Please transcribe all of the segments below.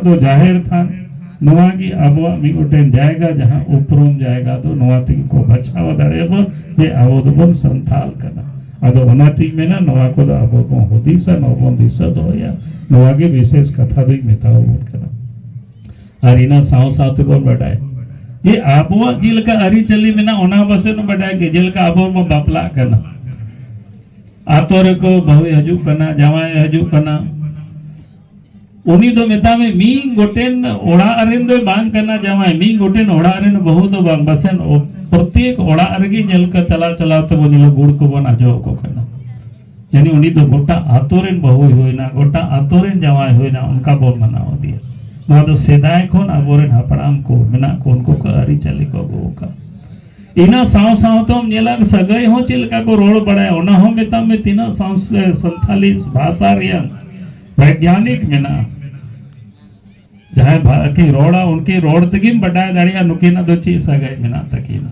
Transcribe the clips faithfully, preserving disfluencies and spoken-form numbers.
ᱫᱚ ᱡᱟᱦᱮᱨ ᱛᱷᱟᱱ, ᱱᱚᱣᱟ ᱜᱮ ᱟᱵᱚᱣᱟᱜ ᱢᱤᱫ ᱜᱚᱴᱮᱱ ᱡᱟᱭᱜᱟ, ᱡᱟᱦᱟᱸ ᱩᱯᱨᱩᱢ ᱡᱟᱭᱜᱟ ᱫᱚ ᱱᱚᱣᱟ ᱛᱮᱜᱮ ᱠᱚ ᱵᱟᱪᱷᱟᱣ ᱫᱟᱲᱮᱭᱟᱵᱚᱱ ᱡᱮ ᱟᱵᱚ ᱫᱚᱵᱚᱱ ᱥᱟᱱᱛᱟᱞ ᱠᱟᱱᱟ᱾ ᱟᱫᱚ ᱚᱱᱟᱛᱤᱧ ᱢᱮᱱᱟ, ᱱᱚᱣᱟ ᱠᱚᱫᱚ ᱟᱵᱚ ᱵᱚᱱ ᱦᱩᱫᱤᱥᱟ, ᱱᱚᱣᱟ ᱵᱚᱱ ᱫᱤᱥᱟᱹ ᱫᱚᱦᱚᱭᱟ᱾ ᱱᱚᱣᱟ ᱜᱮ ᱵᱤᱥᱮᱥ ᱠᱟᱛᱷᱟ ᱫᱚᱧ ᱢᱮᱛᱟᱣᱟᱵᱚᱱ ᱠᱟᱱᱟ᱾ ᱟᱨ ᱤᱱᱟᱹ ᱥᱟᱶ ᱥᱟᱶ ᱛᱮᱵᱚᱱ ᱵᱟᱰᱟᱭ ᱡᱮ ᱟᱵᱚᱣᱟᱜ ᱪᱮᱫ ᱞᱮᱠᱟ ᱟᱹᱨᱤᱪᱟᱹᱞᱤ ᱢᱮᱱᱟᱜᱼᱟ, ᱚᱱᱟ ᱵᱟᱥᱮ ᱵᱚᱱ ᱵᱟᱰᱟᱭ ᱜᱮ᱾ ᱡᱮᱞᱮᱠᱟ ᱟᱵᱚ ᱵᱚᱱ ᱵᱟᱯᱞᱟᱜ ᱠᱟᱱᱟ, ᱟᱛᱳ ᱨᱮᱠᱚ ᱵᱟᱹᱦᱩᱭ ᱦᱤᱡᱩᱜ ᱠᱟᱱᱟ, ᱡᱟᱶᱟᱭ ᱦᱤᱡᱩᱜ ᱠᱟᱱᱟ, ᱩᱱᱤ ᱫᱚ ᱢᱮᱛᱟᱜ ᱢᱮ ᱢᱤᱫ ᱜᱚᱴᱮᱱ ᱚᱲᱟᱜ ᱨᱮᱱ ᱫᱚᱭ ᱵᱟᱝ ᱠᱟᱱᱟ ᱡᱟᱶᱟᱭ, ᱢᱤᱫ ᱜᱚᱴᱮᱱ ᱚᱲᱟᱜ ᱨᱮᱱ ᱵᱟᱹᱦᱩ ᱫᱚ ᱵᱟᱝ, ᱯᱟᱥᱮᱱ ᱚ-, ᱯᱨᱚᱛᱮᱠ ᱚᱲᱟᱜ ᱨᱮᱜᱮ ᱧᱮᱞ ᱠᱟ ᱪᱟᱞᱟᱣ ᱪᱟᱞᱟᱣ ᱛᱮᱵᱚᱱ ᱧᱮᱞᱟ ᱜᱩᱲ ᱠᱚᱵᱚᱱ ᱟᱡᱚ ᱟᱠᱚ ᱠᱟᱱᱟ᱾ ᱭᱟᱱᱤ ᱩᱱᱤ ᱫᱚ ᱜᱚᱴᱟ ᱟᱛᱳ ᱨᱮᱱ ᱵᱟᱹᱦᱩᱭ ᱦᱩᱭᱱᱟ, ᱜᱚᱴᱟ ᱟᱛᱳ ᱨᱮᱱ ᱡᱟᱶᱟᱭ ᱦᱩᱭᱱᱟ, ᱚᱱᱠᱟ ᱵᱚᱱ ᱢᱟᱱᱟᱣ ᱤᱫᱤᱭᱟ᱾ ᱱᱚᱣᱟ ᱫᱚ ᱥᱮᱫᱟᱭ ᱠᱷᱚᱱ ᱟᱵᱚᱨᱮᱱ ᱦᱟᱯᱲᱟᱢ ᱠᱚ ᱢᱮᱱᱟᱜ ᱠᱚ, ᱩᱱᱠᱩ ᱠᱚ ᱟᱹᱨᱤᱪᱟᱹᱞᱤ ᱠᱚ ᱟᱹᱜᱩ ᱟᱠᱟᱫ᱾ ᱤᱱᱟᱹ ᱥᱟᱶ ᱥᱟᱶᱛᱮᱢ ᱧᱮᱞᱟ ᱥᱟᱹᱜᱟᱹᱭ ᱦᱚᱸ ᱪᱮᱫ ᱞᱮᱠᱟ ᱠᱚ ᱨᱚᱲ ᱵᱟᱲᱟᱭᱟ, ᱚᱱᱟ ᱦᱚᱸ ᱢᱮᱛᱟᱜ ᱢᱮ ᱛᱤᱱᱟᱹᱜ ᱥᱟᱶ-, ᱥᱟᱱᱛᱷᱟᱞᱤ ᱵᱷᱟᱥᱟ ᱨᱮᱭᱟᱜ ᱵᱳᱭᱜᱟᱱᱤᱠ ᱢᱮᱱᱟᱜᱼᱟ᱾ ᱡᱟᱦᱟᱸᱭ ᱵᱷᱟ-, ᱠᱤᱱ ᱨᱚᱲᱟ, ᱩᱱᱠᱤᱱ ᱨᱚᱲ ᱛᱮᱜᱮᱢ ᱵᱟᱰᱟᱭ ᱫᱟᱲᱮᱭᱟᱜᱼᱟ ᱱᱩᱠᱤᱱᱟᱜ ᱫᱚ ᱪᱮᱫ ᱥᱟᱹᱜᱟᱹᱭ ᱢᱮᱱᱟᱜ ᱛᱟᱹᱠᱤᱱᱟ᱾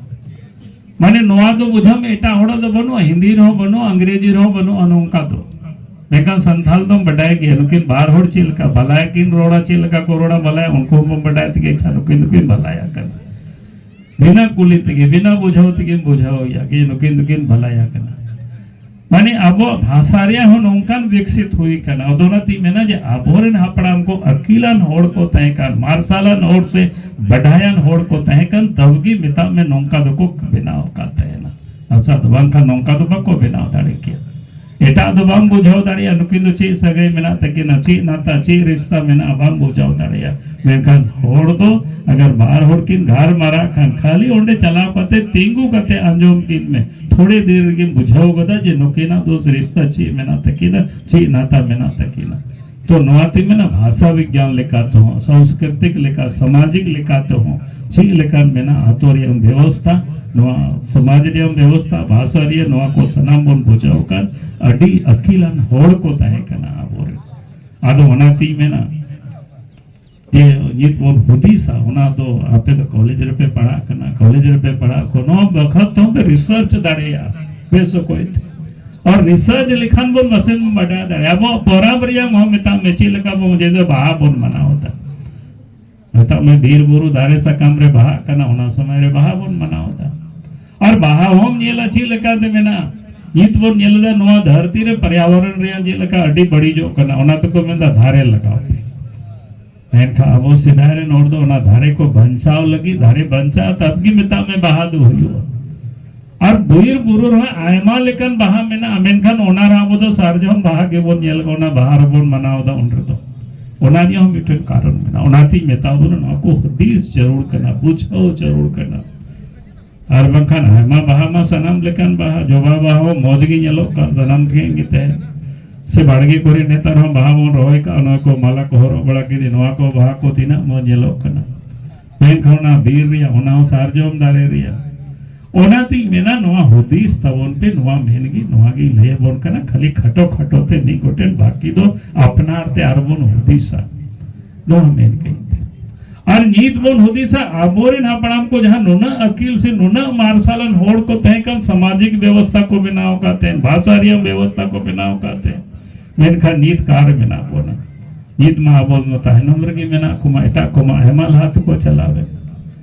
ᱢᱟᱱᱮ ᱱᱚᱣᱟ ᱫᱚ ᱵᱩᱡᱷᱟᱹᱣ ᱢᱮ, ᱮᱴᱟᱜ ᱦᱚᱲᱟᱜ ᱫᱚ ᱵᱟᱹᱱᱩᱜᱼᱟ, ᱦᱤᱱᱫᱤ ᱨᱮᱦᱚᱸ ᱵᱟᱹᱱᱩᱜᱼᱟ, ᱟᱝᱜᱽᱨᱮᱡᱤ ᱨᱮᱦᱚᱸ ᱵᱟᱹᱱᱩᱜᱼᱟ ᱱᱚᱝᱠᱟ ᱫᱚ᱾ ᱢᱮᱱᱠᱷᱟᱱ ᱥᱟᱱᱛᱷᱟᱞ ᱫᱚᱢ ᱵᱟᱰᱟᱭ ᱜᱮᱭᱟ, ᱱᱩᱠᱤᱱ ᱵᱟᱨ ᱦᱚᱲ ᱪᱮᱫ ᱞᱮᱠᱟ ᱵᱟᱞᱟᱭᱟ ᱠᱤᱱ ᱨᱚᱲᱟ, ᱪᱮᱫ ᱞᱮᱠᱟ ᱠᱚ ᱨᱚᱲᱟ ᱵᱟᱞᱟᱭᱟ, ᱩᱱᱠᱩ ᱦᱚᱸᱵᱚᱱ ᱵᱟᱰᱟᱭ ᱛᱮᱜᱮ, ᱟᱪᱪᱷᱟ, ᱱᱩᱠᱤᱱ ᱫᱚᱠᱤᱱ ᱵᱟᱞᱟᱭᱟ ᱠᱟᱱᱟ᱾ ᱵᱤᱱᱟᱹ ᱠᱩᱞᱤ ᱛᱮᱜᱮ, ᱵᱤᱱᱟᱹ ᱵᱩᱡᱷᱟᱹᱣ ᱛᱮᱜᱮᱢ ᱵᱩᱡᱷᱟᱹᱣ ᱮᱭᱟ ᱡᱮ ᱱᱩᱠᱤᱱ ᱫᱚᱠᱤᱱ ᱵᱟᱞᱟᱭᱟ ᱠᱟᱱᱟ᱾ ᱢᱟᱱᱮ ᱟᱵᱚᱣᱟᱜ ᱵᱷᱟᱥᱟ ᱨᱮᱭᱟᱜ ᱦᱚᱸ ᱱᱚᱝᱠᱟᱱ ᱵᱤᱠᱥᱤᱛ ᱦᱩᱭ ᱠᱟᱱᱟ᱾ ᱟᱫᱚ ᱚᱱᱟᱛᱤᱧ ᱢᱮᱱᱟ ᱡᱮ ᱟᱵᱚᱨᱮᱱ ᱦᱟᱯᱲᱟᱢ ᱠᱚ, ᱟᱹᱠᱤᱞᱟᱱ ᱦᱚᱲ ᱠᱚ ᱛᱟᱦᱮᱸ ᱠᱟᱱ, ᱢᱟᱨᱥᱟᱞᱟᱱ ᱦᱚᱲ ᱥᱮ ᱵᱟᱰᱟᱭᱟᱱ ᱦᱚᱲ ᱠᱚ ᱛᱟᱦᱮᱸ ᱠᱟᱱ, ᱛᱟᱵ ᱜᱮ ᱢᱮᱛᱟᱜ ᱢᱮ ᱱᱚᱝᱠᱟ ᱫᱚᱠᱚ ᱵᱮᱱᱟᱣ ᱟᱠᱟᱫ ᱛᱟᱦᱮᱱᱟ ᱵᱷᱟᱥᱟ ᱫᱚ, ᱵᱟᱝᱠᱷᱟᱱ ᱱᱚᱝᱠᱟ ᱫᱚ ᱵᱟᱠᱚ ᱵᱮᱱᱟᱣ ᱫᱟᱲᱮ ᱠᱮᱭᱟ᱾ ᱮᱴᱟᱜ ᱫᱚ ᱵᱟᱢ ᱵᱩᱡᱷᱟᱹᱣ ᱫᱟᱲᱮᱭᱟᱜᱼᱟ, ᱱᱩᱠᱤᱱ ᱫᱚ ᱪᱮᱫ ᱥᱟᱹᱜᱟᱹᱭ ᱢᱮᱱᱟᱜ ᱛᱟᱹᱠᱤᱱᱟ, ᱪᱮᱫ ᱱᱟᱛᱟ, ᱪᱮᱫ ᱨᱤᱥᱛᱟ ᱢᱮᱱᱟᱜᱼᱟ, ᱵᱟᱢ ᱵᱩᱡᱷᱟᱹᱣ ᱫᱟᱲᱮᱭᱟᱜᱼᱟ᱾ ᱢᱮᱱᱠᱷᱟᱱ ᱦᱚᱲ ᱫᱚ ᱟᱜᱟᱨ ᱵᱟᱨ ᱦᱚᱲ ᱠᱤᱱ ᱜᱟᱞᱢᱟᱨᱟᱜ ᱠᱷᱟᱱ, ᱠᱷᱟᱹᱞᱤ ᱚᱸᱰᱮ ᱪᱟᱞᱟᱣ ᱠᱟᱛᱮ, ᱛᱤᱸᱜᱩ ᱠᱟᱛᱮ ᱟᱸᱡᱚᱢ ᱠᱤᱱ ᱢᱮ, ᱛᱷᱚᱲᱮ ᱫᱮᱨ ᱨᱮᱜᱮᱢ ᱵᱩᱡᱷᱟᱹᱣ ᱜᱚᱫᱟ ᱡᱮ ᱱᱩᱠᱤᱱᱟᱜ ᱫᱚ ᱨᱤᱥᱛᱟ ᱪᱮᱫ ᱢᱮᱱᱟᱜ ᱛᱟᱹᱠᱤᱱᱟ, ᱪᱮᱫ ᱱᱟᱛᱟ ᱢᱮᱱᱟᱜ ᱛᱟᱹᱠᱤᱱᱟ᱾ ᱛᱚ ᱱᱚᱣᱟ ᱛᱤᱧ ᱢᱮᱱᱟ, ᱵᱷᱟᱥᱟ ᱵᱤᱜᱽᱜᱟᱱ ᱞᱮᱠᱟ ᱛᱮᱦᱚᱸ, ᱥᱟᱝᱥᱠᱨᱤᱛᱤᱠ ᱞᱮᱠᱟ, ᱥᱟᱢᱟᱡᱤᱠ ᱞᱮᱠᱟ ᱛᱮᱦᱚᱸ ᱪᱮᱫ ᱞᱮᱠᱟᱱ ᱢᱮᱱᱟᱜᱼᱟ, ᱟᱛᱳ ᱨᱮᱭᱟᱜ ᱵᱮᱵᱚᱥᱛᱷᱟ, ᱱᱚᱣᱟ ᱥᱚᱢᱟᱡᱽ ᱨᱮᱭᱟᱜ ᱵᱮᱵᱚᱥᱛᱷᱟ, ᱵᱷᱟᱥᱟ ᱨᱮᱭᱟᱜ, ᱱᱚᱣᱟ ᱠᱚ ᱥᱟᱱᱟᱢ ᱵᱚᱱ ᱵᱩᱡᱷᱟᱹᱣ ᱠᱷᱟᱱ ᱟᱹᱰᱤ ᱟᱹᱠᱤᱞᱟᱱ ᱦᱚᱲ ᱠᱚ ᱛᱟᱦᱮᱸ ᱠᱟᱱᱟ ᱟᱵᱚᱨᱮᱱ᱾ ᱟᱫᱚ ᱚᱱᱟᱛᱤᱧ ᱢᱮᱱᱟ ᱡᱮ ᱱᱤᱛ ᱵᱚᱱ ᱦᱩᱫᱤᱥᱟ, ᱚᱱᱟ ᱫᱚ ᱟᱯᱮ ᱫᱚ ᱠᱚᱞᱮᱡᱽ ᱨᱮᱯᱮ ᱯᱟᱲᱦᱟᱜ ᱠᱟᱱᱟ, ᱠᱚᱞᱮᱡᱽ ᱨᱮᱯᱮ ᱯᱟᱲᱦᱟᱜ ᱠᱚ, ᱱᱚᱣᱟ ᱵᱟᱠᱷᱨᱟ ᱛᱮᱦᱚᱸ ᱯᱮ ᱨᱤᱥᱟᱨᱪ ᱫᱟᱲᱮᱭᱟᱜᱼᱟ ᱵᱮᱥ ᱚᱠᱚᱡ ᱛᱮ᱾ ᱟᱨ ᱨᱤᱥᱟᱨᱪ ᱞᱮᱠᱷᱟᱱ ᱵᱚᱱ ᱯᱟᱥᱮᱡ ᱵᱚᱱ ᱵᱟᱰᱟᱭ ᱫᱟᱲᱮᱭᱟᱜᱼᱟ᱾ ᱟᱵᱚᱣᱟᱜ ᱯᱚᱨᱚᱵᱽ ᱨᱮᱭᱟᱜ ᱦᱚᱸ ᱢᱮᱛᱟᱜ ᱢᱮ, ᱪᱮᱫ ᱞᱮᱠᱟ ᱵᱚᱱ, ᱡᱮᱭᱥᱮ ᱵᱟᱦᱟ ᱵᱚᱱ ᱢᱟᱱᱟᱣ ᱮᱫᱟ, ᱢᱮᱛᱟᱜ ᱢᱮ ᱵᱤᱨ ᱵᱩᱨᱩ ᱫᱟᱨᱮ ᱥᱟᱠᱟᱢ ᱨᱮ ᱵᱟᱦᱟᱜ ᱠᱟᱱᱟ, ᱚᱱᱟ ᱥᱚᱢᱚᱭ ᱨᱮ ᱵᱟᱦᱟ ᱵᱚᱱ ᱢᱟᱱᱟᱣ ᱮᱫᱟ᱾ ᱟᱨ ᱵᱟᱦᱟ ᱦᱚᱸᱢ ᱧᱮᱞᱟ ᱪᱮᱫ ᱞᱮᱠᱟᱛᱮ ᱢᱮᱱᱟᱜᱼᱟ᱾ ᱱᱤᱛ ᱵᱚᱱ ᱧᱮᱞ ᱮᱫᱟ ᱱᱚᱣᱟ ᱫᱷᱟᱹᱨᱛᱤ ᱨᱮ ᱯᱚᱨᱭᱟᱵᱚᱨᱚᱱ ᱨᱮᱭᱟᱜ ᱪᱮᱫ ᱞᱮᱠᱟ ᱟᱹᱰᱤ ᱵᱟᱹᱲᱤᱡᱚᱜ ᱠᱟᱱᱟ, ᱚᱱᱟ ᱛᱮᱠᱚ ᱢᱮᱱᱫᱟ ᱫᱟᱨᱮ ᱞᱟᱜᱟᱣ ᱯᱮ᱾ ᱢᱮᱱᱠᱷᱟᱱ ᱟᱵᱚ ᱥᱮᱫᱟᱭ ᱨᱮᱱ ᱦᱚᱲ ᱫᱚ ᱚᱱᱟ ᱫᱟᱨᱮ ᱠᱚ ᱵᱟᱧᱪᱟᱣ ᱞᱟᱹᱜᱤᱫ, ᱫᱟᱨᱮ ᱵᱟᱧᱪᱟᱜᱼᱟ ᱛᱟᱵ ᱜᱮ ᱢᱮᱛᱟᱜ ᱢᱮ ᱵᱟᱦᱟ ᱫᱚ ᱦᱩᱭᱩᱜᱼᱟ᱾ ᱟᱨ ᱵᱤᱨ ᱵᱩᱨᱩ ᱨᱮᱦᱚᱸ ᱟᱭᱢᱟ ᱞᱮᱠᱟᱱ ᱵᱟᱦᱟ ᱢᱮᱱᱟᱜᱼᱟ, ᱢᱮᱱᱠᱷᱟᱱ ᱚᱱᱟ ᱨᱮ ᱟᱵᱚ ᱫᱚ ᱥᱟᱨᱡᱚᱢ ᱵᱟᱦᱟ ᱜᱮᱵᱚᱱ ᱧᱮᱞ ᱠᱚᱣᱟ, ᱚᱱᱟ ᱵᱟᱦᱟ ᱨᱮᱵᱚᱱ ᱢᱟᱱᱟᱣ ᱮᱫᱟ ᱩᱱ ᱨᱮᱫᱚ᱾ ᱚᱱᱟ ᱨᱮᱭᱟᱜ ᱦᱚᱸ ᱢᱤᱫᱴᱮᱱ ᱠᱟᱨᱚᱱ ᱢᱮᱱᱟᱜᱼᱟ᱾ ᱚᱱᱟᱛᱤᱧ ᱢᱮᱛᱟ ᱵᱚᱱᱟ, ᱱᱚᱣᱟ ᱠᱚ ᱦᱩᱫᱤᱥ ᱡᱟᱹᱨᱩᱲ ᱠᱟᱱᱟ, ᱵᱩᱡᱷᱟᱹᱣ ᱡᱟᱹᱨᱩᱲ ᱠᱟᱱᱟ᱾ ᱟᱨ ᱵᱟᱝᱠᱷᱟᱱ ᱟᱭᱢᱟ ᱵᱟᱦᱟ ᱢᱟ ᱥᱟᱱᱟᱢ ᱞᱮᱠᱟᱱ ᱵᱟᱦᱟ, ᱡᱚᱵᱟ ᱵᱟᱦᱟ ᱦᱚᱸ ᱢᱚᱡᱽ ᱜᱮ ᱧᱮᱞᱚᱜ ᱠᱟᱱ, ᱥᱟᱱᱟᱢ ᱴᱷᱮᱱ ᱜᱮ ᱛᱟᱦᱮᱱ᱾ ᱥᱮ ᱵᱟᱲᱜᱮ ᱠᱚᱨᱮ ᱱᱮᱛᱟᱨ ᱦᱚᱸ ᱵᱟᱦᱟ ᱵᱚᱱ ᱨᱚᱦᱚᱭ ᱠᱟᱜᱼᱟ, ᱱᱚᱣᱟ ᱠᱚ ᱢᱟᱞᱟ ᱠᱚ ᱦᱚᱨᱚᱜ ᱵᱟᱲᱟ ᱠᱮᱫᱟ, ᱱᱚᱣᱟ ᱠᱚ ᱵᱟᱦᱟ ᱠᱚ ᱛᱤᱱᱟᱹᱜ ᱢᱚᱡᱽ ᱧᱮᱞᱚᱜ ᱠᱟᱱᱟ᱾ ᱢᱮᱱᱠᱷᱟᱱ ᱚᱱᱟ ᱵᱤᱨ ᱨᱮᱭᱟᱜ, ᱚᱱᱟ ᱦᱚᱸ ᱥᱟᱨᱡᱚᱢ ᱫᱟᱨᱮ ᱨᱮᱭᱟᱜ᱾ ᱚᱱᱟᱛᱤᱧ ᱢᱮᱱᱟ, ᱱᱚᱣᱟ ᱦᱩᱫᱤᱥ ᱛᱟᱵᱚᱱ ᱯᱮ, ᱱᱚᱣᱟ ᱢᱮᱱ ᱜᱮ, ᱱᱚᱣᱟ ᱜᱮᱧ ᱞᱟᱹᱭ ᱟᱵᱚᱱ ᱠᱟᱱᱟ᱾ ᱠᱷᱟᱹᱞᱤ ᱠᱷᱟᱴᱚ ᱠᱷᱟᱴᱚ ᱛᱮ ᱢᱤᱫ ᱜᱚᱴᱮᱱ, ᱵᱟᱹᱠᱤ ᱫᱚ ᱟᱯᱱᱟᱨ ᱛᱮ ᱟᱨᱵᱚᱱ ᱦᱩᱫᱤᱥᱟ᱾ ᱱᱚᱣᱟ ᱢᱮᱱ ᱠᱟᱹᱧ ᱛᱮ᱾ ᱟᱨ ᱱᱤᱛ ᱵᱚᱱ ᱦᱩᱫᱤᱥᱟ, ᱟᱵᱚᱨᱮᱱ ᱦᱟᱯᱲᱟᱢ ᱠᱚ ᱡᱟᱦᱟᱸ ᱱᱩᱱᱟᱹᱜ ᱟᱹᱠᱤᱞ ᱥᱮ ᱱᱩᱱᱟᱹᱜ ᱢᱟᱨᱥᱟᱞᱟᱱ ᱦᱚᱲ ᱠᱚ ᱛᱟᱦᱮᱸ ᱠᱟᱱ, ᱥᱟᱢᱟᱡᱤᱠ ᱵᱮᱵᱚᱥᱛᱷᱟ ᱠᱚ ᱵᱮᱱᱟᱣ ᱟᱠᱟᱫ ᱛᱟᱦᱮᱸ, ᱵᱷᱟᱥᱟ ᱨᱮᱭᱟᱜ ᱵᱮᱵᱚᱥᱛᱷᱟ ᱠᱚ ᱵᱮᱱᱟᱣ ᱟᱠᱟᱫ ᱛᱟᱦᱮᱸ, ᱢᱮᱱᱠᱷᱟᱱ ᱱᱤᱛ ᱚᱠᱟᱨᱮ ᱢᱮᱱᱟᱜ ᱵᱚᱱᱟ? ᱱᱤᱛ ᱢᱟ ᱟᱵᱚ ᱢᱟ ᱛᱟᱭᱱᱚᱢ ᱨᱮᱜᱮ ᱢᱮᱱᱟᱜ ᱠᱚᱢᱟ, ᱮᱴᱟᱜ ᱠᱚᱢᱟ ᱟᱭᱢᱟ ᱞᱟᱦᱟ ᱛᱮᱠᱚ ᱪᱟᱞᱟᱣ ᱮᱱ᱾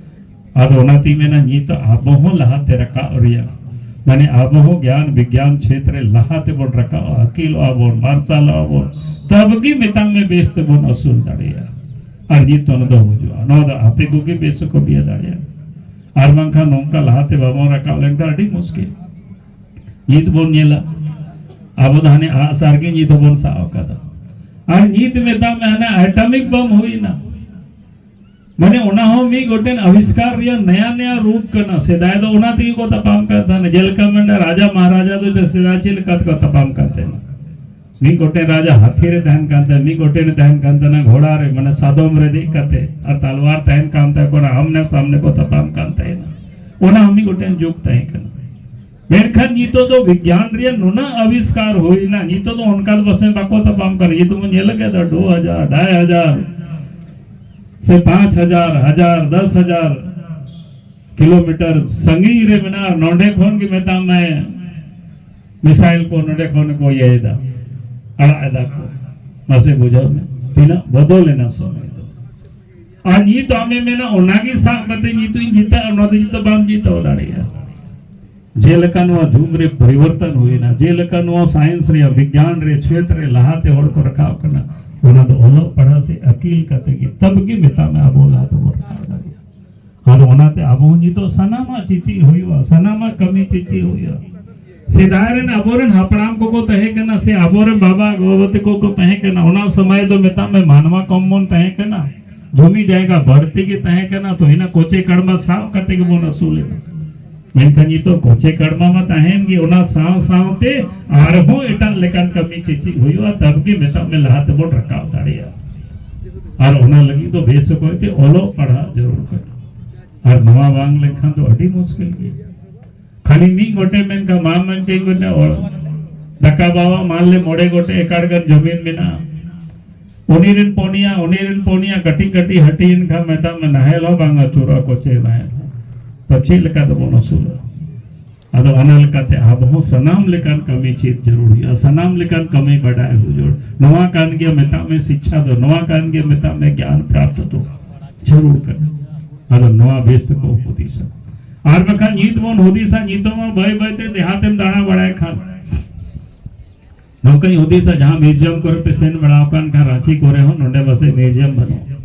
ᱟᱫᱚ ᱚᱱᱟᱛᱤᱧ ᱢᱮᱱᱟ, ᱱᱤᱛ ᱟᱵᱚ ᱦᱚᱸ ᱞᱟᱦᱟᱛᱮ ᱨᱟᱠᱟᱵ ᱨᱮᱭᱟᱜ, ᱢᱟᱱᱮ ᱟᱵᱚ ᱦᱚᱸ ᱜᱮᱭᱟᱱ ᱵᱤᱜᱽᱭᱟᱱ ᱪᱷᱮᱛᱨᱮ ᱞᱟᱦᱟ ᱛᱮᱵᱚᱱ ᱨᱟᱠᱟᱵᱼᱟ, ᱟᱹᱠᱤᱞᱚᱜᱼᱟ ᱵᱚᱱ, ᱢᱟᱨᱥᱟᱞᱚᱜᱼᱟ ᱵᱚᱱ, ᱛᱚᱵᱮ ᱜᱮ ᱢᱤᱫᱴᱟᱝ ᱢᱮ ᱵᱮᱥ ᱛᱮᱵᱚᱱ ᱟᱹᱥᱩᱞ ᱫᱟᱲᱮᱭᱟᱜᱼᱟ᱾ ᱟᱨ ᱱᱤᱛ ᱚᱱᱟ ᱫᱚ ᱦᱤᱡᱩᱜᱼᱟ, ᱱᱚᱣᱟ ᱫᱚ ᱟᱯᱮ ᱠᱚᱜᱮ ᱵᱮᱥ ᱠᱚ ᱵᱤᱭᱟᱹ ᱫᱟᱲᱮᱭᱟᱜᱼᱟ᱾ ᱟᱨ ᱵᱟᱝᱠᱷᱟᱱ ᱱᱚᱝᱠᱟ ᱞᱟᱦᱟᱛᱮ ᱵᱟᱵᱚᱱ ᱨᱟᱠᱟᱵ ᱞᱮᱱᱠᱷᱟᱱ ᱟᱹᱰᱤ ᱢᱩᱥᱠᱤᱞ᱾ ᱱᱤᱛ ᱵᱚᱱ ᱧᱮᱞᱟ, ᱟᱵᱚ ᱫᱚ ᱦᱟᱱᱮ ᱟᱜᱼᱥᱟᱨ ᱜᱮ ᱱᱤᱛ ᱦᱚᱸᱵᱚᱱ ᱥᱟᱵ ᱟᱠᱟᱫᱟ᱾ ᱟᱨ ᱱᱤᱛ ᱢᱮᱛᱟᱜ ᱢᱮ ᱦᱟᱱᱮ atomic bomb ᱦᱩᱭᱱᱟ, ᱢᱟᱱᱮ ᱚᱱᱟ ᱦᱚᱸ ᱢᱤᱫ ᱜᱚᱴᱮᱱ ᱟᱵᱤᱥᱠᱟᱨ ᱨᱮᱭᱟᱜ ᱱᱟᱭᱟ ᱱᱟᱭᱟ ᱨᱩᱯ ᱠᱟᱱᱟ᱾ ᱥᱮᱫᱟᱭ ᱫᱚ ᱚᱱᱟ ᱛᱮᱜᱮ ᱠᱚ ᱛᱟᱯᱟᱢ ᱠᱟᱱ ᱛᱟᱦᱮᱱᱟ, ᱡᱮᱞᱮᱠᱟ ᱢᱮᱱᱟ ᱨᱟᱡᱟ ᱢᱟᱦᱟᱨᱟᱡᱟ ᱫᱚ ᱥᱮᱫᱟᱭ ᱪᱮᱫ ᱞᱮᱠᱟ ᱛᱮᱠᱚ ᱛᱟᱯᱟᱢ ᱠᱟᱱ ᱛᱟᱦᱮᱱᱟ᱾ ᱢᱤᱫ ᱜᱚᱴᱮᱱ ᱨᱟᱡᱟ ᱦᱟᱹᱛᱤ ᱨᱮ ᱛᱟᱦᱮᱱ ᱠᱟᱱ ᱛᱟᱦᱮᱱᱟ, ᱢᱤᱫ ᱜᱚᱴᱮᱱ ᱛᱟᱦᱮᱱ ᱠᱟᱱ ᱛᱟᱦᱮᱱᱟ ᱜᱷᱚᱲᱟ ᱨᱮ, ᱢᱟᱱᱮ ᱥᱟᱫᱚᱢ ᱨᱮ ᱫᱮᱡ ᱠᱟᱛᱮ, ᱟᱨ ᱛᱟᱞᱣᱟᱨ ᱛᱟᱦᱮᱱ ᱠᱟᱱ ᱛᱟᱠᱚᱣᱟ, ᱟᱢᱱᱮ ᱥᱟᱢᱱᱮ ᱠᱚ ᱛᱟᱯᱟᱢ ᱠᱟᱱ ᱛᱟᱦᱮᱱᱟ᱾ ᱚᱱᱟ ᱦᱚᱸ ᱢᱤᱫ ᱜᱚᱴᱮᱱ ᱡᱩᱜᱽ ᱛᱟᱦᱮᱸ ᱠᱟᱱᱟ᱾ ᱢᱮᱱᱠᱷᱟᱱ ᱱᱤᱛᱚᱜ ᱫᱚ ᱵᱤᱜᱽᱭᱟᱱ ᱨᱮᱭᱟᱜ ᱱᱩᱱᱟᱹᱜ ᱟᱵᱤᱥᱠᱟᱨ ᱦᱩᱭᱱᱟ, ᱱᱤᱛᱚᱜ ᱫᱚ ᱚᱱᱠᱟ ᱫᱚ ᱯᱟᱥᱮᱡ ᱵᱟᱠᱚ ᱛᱟᱯᱟᱢ ᱠᱟᱱᱟ᱾ ᱱᱤᱛᱚᱜ ᱵᱚᱱ ᱧᱮᱞ ᱠᱮᱫᱟ ᱫᱩ ᱦᱟᱡᱟᱨ, ᱰᱷᱟᱭ ᱦᱟᱡᱟᱨ ᱥᱮ ᱯᱟᱸᱪ ᱦᱟᱡᱟᱨ, ᱦᱟᱡᱟᱨ, ᱫᱚᱥ ᱦᱟᱡᱟᱨ ᱠᱤᱞᱳᱢᱤᱴᱟᱨ ᱥᱟᱺᱜᱤᱧ ᱨᱮ ᱢᱮᱱᱟᱜᱼᱟ, ᱱᱚᱰᱮ ᱠᱷᱚᱱ ᱜᱮ ᱢᱮᱛᱟᱜ ᱢᱮ ᱢᱤᱥᱟᱭᱤᱞ ᱠᱚ ᱱᱚᱰᱮ ᱠᱷᱚᱱ ᱠᱚ ᱤᱭᱟᱹᱭᱮᱫᱟ, ᱟᱲᱟᱜ ᱮᱫᱟ ᱠᱚ᱾ ᱢᱟᱥᱮ ᱵᱩᱡᱷᱟᱹᱣ ᱢᱮ, ᱛᱤᱱᱟᱹᱜ ᱵᱚᱫᱚᱞ ᱮᱱᱟ ᱥᱚᱢᱚᱭ ᱫᱚ᱾ ᱟᱨ ᱱᱤᱛ ᱟᱢᱮ ᱢᱮᱱᱟ ᱚᱱᱟᱜᱮ ᱥᱟᱵ ᱠᱟᱛᱮ ᱱᱤᱛᱚᱜ ᱤᱧ ᱡᱤᱛᱟᱹᱜᱼᱟ, ᱚᱱᱟ ᱫᱚ ᱱᱤᱛᱚᱜ ᱵᱟᱢ ᱡᱤᱛᱟᱹᱣ ᱫᱟᱲᱮᱭᱟᱜᱼᱟ᱾ ᱡᱮᱞᱮᱠᱟ ᱱᱚᱣᱟ ᱡᱩᱜᱽ ᱨᱮ ᱯᱚᱨᱤᱵᱚᱨᱛᱚᱱ ᱦᱩᱭᱱᱟ, ᱡᱮᱞᱮᱠᱟ ᱱᱚᱣᱟ ᱥᱟᱭᱮᱱᱥ ᱨᱮᱭᱟᱜ, ᱵᱤᱜᱽᱜᱟᱱ ᱨᱮ, ᱪᱷᱮᱛᱨ ᱨᱮ ᱞᱟᱦᱟᱛᱮ ᱦᱚᱲ ᱠᱚ ᱨᱟᱠᱟᱵ ᱠᱟᱱᱟ, ᱚᱱᱟ ᱫᱚ ᱚᱞᱚᱜ ᱯᱟᱲᱦᱟᱣ ᱥᱮ ᱟᱹᱠᱤᱞ ᱠᱟᱛᱮ ᱜᱮ, ᱛᱚᱵᱮ ᱜᱮ ᱢᱮᱛᱟᱜ ᱢᱮ ᱟᱵᱚ ᱞᱟᱦᱟ ᱛᱮᱵᱚᱱ ᱨᱟᱠᱟᱵ ᱫᱟᱲᱮᱭᱟᱜᱼᱟ᱾ ᱟᱫᱚ ᱚᱱᱟᱛᱮ ᱟᱵᱚ ᱦᱚᱸ ᱱᱤᱛᱚᱜ ᱥᱟᱱᱟᱢᱟᱜ ᱪᱮᱪᱮᱫ ᱦᱩᱭᱩᱜᱼᱟ, ᱥᱟᱱᱟᱢᱟᱜ ᱠᱟᱹᱢᱤ ᱪᱮᱪᱮᱫ ᱦᱩᱭᱩᱜᱼᱟ᱾ ᱥᱮᱫᱟᱭ ᱨᱮᱱ ᱟᱵᱚᱨᱮᱱ ᱦᱟᱯᱲᱟᱢ ᱠᱚᱠᱚ ᱛᱟᱦᱮᱸ ᱠᱟᱱᱟ, ᱥᱮ ᱟᱵᱚᱨᱮᱱ ᱵᱟᱵᱟ ᱜᱚᱜᱚ ᱛᱟᱠᱚ ᱠᱚ ᱛᱟᱦᱮᱸ ᱠᱟᱱᱟ, ᱚᱱᱟ ᱥᱚᱢᱚᱭ ᱫᱚ ᱢᱮᱛᱟᱜ ᱢᱮ ᱢᱟᱱᱣᱟ ᱠᱚᱢ ᱵᱚᱱ ᱛᱟᱦᱮᱸ ᱠᱟᱱᱟ, ᱡᱚᱢᱤ ᱡᱟᱭᱜᱟ ᱵᱟᱹᱲᱛᱤ ᱜᱮ ᱛᱟᱦᱮᱸ ᱠᱟᱱᱟ, ᱛᱚ ᱤᱱᱟᱹ ᱠᱚᱪᱮ ᱠᱟᱲᱢᱟ ᱥᱟᱵ ᱠᱟᱛᱮ ᱜᱮᱵᱚᱱ ᱟᱹᱥᱩᱞᱮᱱᱟ᱾ ᱢᱮᱱᱠᱷᱟᱱ ᱱᱤᱛᱚᱜ ᱠᱚᱪᱮ ᱠᱟᱲᱢᱟ ᱢᱟ ᱛᱟᱦᱮᱸᱭᱮᱱ ᱜᱮ, ᱚᱱᱟ ᱥᱟᱶ ᱥᱟᱶᱛᱮ ᱟᱨᱦᱚᱸ ᱮᱴᱟᱜ ᱞᱮᱠᱟᱱ ᱠᱟᱹᱢᱤ ᱪᱮᱫ ᱪᱮᱫ ᱦᱩᱭᱩᱜᱼᱟ, ᱛᱟᱵ ᱜᱮ ᱢᱮᱛᱟᱜ ᱢᱮ ᱞᱟᱦᱟ ᱛᱮᱵᱚᱱ ᱨᱟᱠᱟᱵ ᱫᱟᱲᱮᱭᱟᱜᱼᱟ᱾ ᱟᱨ ᱚᱱᱟ ᱞᱟᱹᱜᱤᱫ ᱫᱚ ᱵᱮᱥ ᱚᱠᱚᱡ ᱛᱮ ᱚᱞᱚᱜ ᱯᱟᱲᱦᱟᱜ ᱡᱟᱹᱨᱩᱲ ᱠᱟᱱᱟ᱾ ᱟᱨ ᱱᱚᱣᱟ ᱵᱟᱝ ᱞᱮᱠᱷᱟᱱ ᱫᱚ ᱟᱹᱰᱤ ᱢᱩᱥᱠᱤᱞ ᱜᱮᱭᱟ᱾ ᱠᱷᱟᱹᱞᱤ ᱢᱤᱫ ᱜᱚᱴᱮᱡ ᱢᱮᱱᱠᱷᱟᱱ ᱢᱟ ᱢᱮᱱᱛᱮ ᱫᱟᱠᱟ ᱵᱟᱵᱟ ᱢᱟᱱ ᱞᱮ ᱢᱚᱬᱮ ᱜᱚᱴᱮᱡ ᱮᱠᱟᱲ ᱜᱟᱱ ᱡᱚᱢᱤᱱ ᱢᱮᱱᱟᱜᱼᱟ, ᱩᱱᱤ ᱨᱮᱱ ᱯᱚᱱᱭᱟ, ᱩᱱᱤ ᱨᱮᱱ ᱯᱚᱱᱭᱟ, ᱠᱟᱹᱴᱤᱡ ᱠᱟᱹᱴᱤᱡ ᱦᱟᱹᱴᱤᱭᱮᱱ ᱠᱷᱟᱱ ᱢᱮᱛᱟᱜ ᱢᱮ ᱱᱟᱦᱮᱞ ᱦᱚᱸ ᱵᱟᱝ ᱟᱹᱪᱩᱨᱚᱜᱼᱟ, ᱠᱚᱪᱮ ᱱᱟᱦᱮᱞ ᱦᱚᱸ᱾ ᱛᱚ ᱪᱮᱫ ᱞᱮᱠᱟ ᱛᱮᱵᱚᱱ ᱟᱹᱥᱩᱞᱚᱜᱼᱟ? ᱟᱫᱚ ᱚᱱᱟ ᱞᱮᱠᱟᱛᱮ ᱟᱵᱚ ᱦᱚᱸ ᱥᱟᱱᱟᱢ ᱞᱮᱠᱟᱱ ᱠᱟᱹᱢᱤ ᱪᱮᱫ ᱡᱟᱹᱨᱩᱲ ᱦᱩᱭᱩᱜᱼᱟ, ᱥᱟᱱᱟᱢ ᱞᱮᱠᱟᱱ ᱠᱟᱹᱢᱤ ᱵᱟᱰᱟᱭ ᱦᱩᱭᱩᱜ ᱡᱟᱹᱨᱩᱲ᱾ ᱱᱚᱣᱟ ᱠᱟᱱ ᱜᱮᱭᱟ ᱢᱮᱛᱟᱜ ᱢᱮ ᱥᱤᱠᱪᱷᱟ ᱫᱚ, ᱱᱚᱣᱟ ᱠᱟᱱ ᱜᱮᱭᱟ ᱢᱮᱛᱟᱜ ᱢᱮ ᱜᱮᱭᱟᱱ ᱯᱨᱟᱯᱛᱚ ᱫᱚ ᱡᱟᱹᱨᱩᱲ ᱠᱟᱱᱟ᱾ ᱟᱫᱚ ᱱᱚᱣᱟ ᱵᱮᱥ ᱛᱮᱠᱚ ᱦᱩᱫᱤᱥᱟ᱾ ᱟᱨ ᱵᱟᱠᱷᱟᱱ ᱱᱤᱛ ᱵᱚᱱ ᱦᱩᱫᱤᱥᱟ, ᱱᱤᱛᱚᱜ ᱢᱟ ᱵᱟᱹᱭ ᱵᱟᱹᱭᱛᱮ ᱡᱟᱦᱟᱸ ᱛᱮᱢ ᱫᱟᱬᱟ ᱵᱟᱲᱟᱭ ᱠᱷᱟᱱ, ᱱᱚᱝᱠᱟᱧ ᱦᱩᱫᱤᱥᱟ, ᱡᱟᱦᱟᱸ ᱢᱤᱭᱩᱡᱤᱭᱟᱢ ᱠᱚᱨᱮ ᱯᱮ ᱥᱮᱱ ᱵᱟᱲᱟ ᱟᱠᱟᱱ ᱠᱷᱟᱱ, ᱨᱟᱸᱪᱤ ᱠᱚᱨᱮ ᱦᱚᱸ ᱱᱚᱰᱮ ᱯᱟᱥᱮᱡ ᱢᱤᱭᱩᱡᱤᱭᱟᱢ ᱵᱟᱹᱱᱩᱜᱼᱟ᱾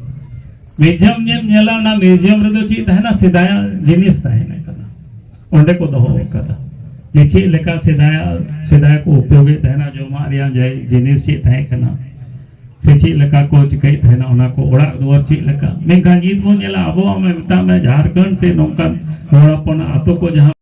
ᱢᱤᱭᱩᱡᱤᱭᱟᱢ ᱧᱮᱢ ᱧᱮᱞᱟ, ᱚᱱᱟ ᱢᱤᱭᱩᱡᱤᱭᱟᱢ ᱨᱮᱫᱚ ᱪᱮᱫ ᱛᱟᱦᱮᱱᱟ? ᱥᱮᱫᱟᱭᱟᱜ ᱡᱤᱱᱤᱥ ᱛᱟᱦᱮᱱᱟ ᱠᱟᱱᱟ, ᱚᱸᱰᱮ ᱠᱚ ᱫᱚᱦᱚ ᱟᱠᱟᱫᱟ᱾ ᱡᱮ ᱪᱮᱫ ᱞᱮᱠᱟ ᱥᱮᱫᱟᱭᱟᱜ, ᱥᱮᱫᱟᱭ ᱠᱚ ᱩᱯᱭᱳᱜᱮᱫ ᱛᱟᱦᱮᱱᱟ, ᱡᱚᱢᱟᱜ ᱨᱮᱭᱟᱜ ᱡᱟᱭ-, ᱡᱤᱱᱤᱥ ᱪᱮᱫ ᱛᱟᱦᱮᱸ ᱠᱟᱱᱟ, ᱥᱮ ᱪᱮᱫ ᱞᱮᱠᱟ ᱠᱚ ᱪᱤᱠᱟᱹᱭᱮᱫ ᱛᱟᱦᱮᱱᱟ, ᱚᱱᱟ ᱠᱚ ᱚᱲᱟᱜ ᱫᱩᱣᱟᱹᱨ ᱪᱮᱫ ᱞᱮᱠᱟ᱾ ᱢᱮᱱᱠᱷᱟᱱ ᱱᱤᱛ ᱵᱚᱱ ᱧᱮᱞᱟ, ᱟᱵᱚᱣᱟᱜ ᱢᱟ ᱢᱮᱛᱟᱜ ᱢᱮ ᱡᱷᱟᱲᱠᱷᱚᱸᱰ ᱥᱮ ᱱᱚᱝᱠᱟᱱ ᱦᱚᱲ ᱦᱚᱯᱚᱱᱟᱜ ᱟᱛᱳ ᱠᱚ ᱡᱟᱦᱟᱸ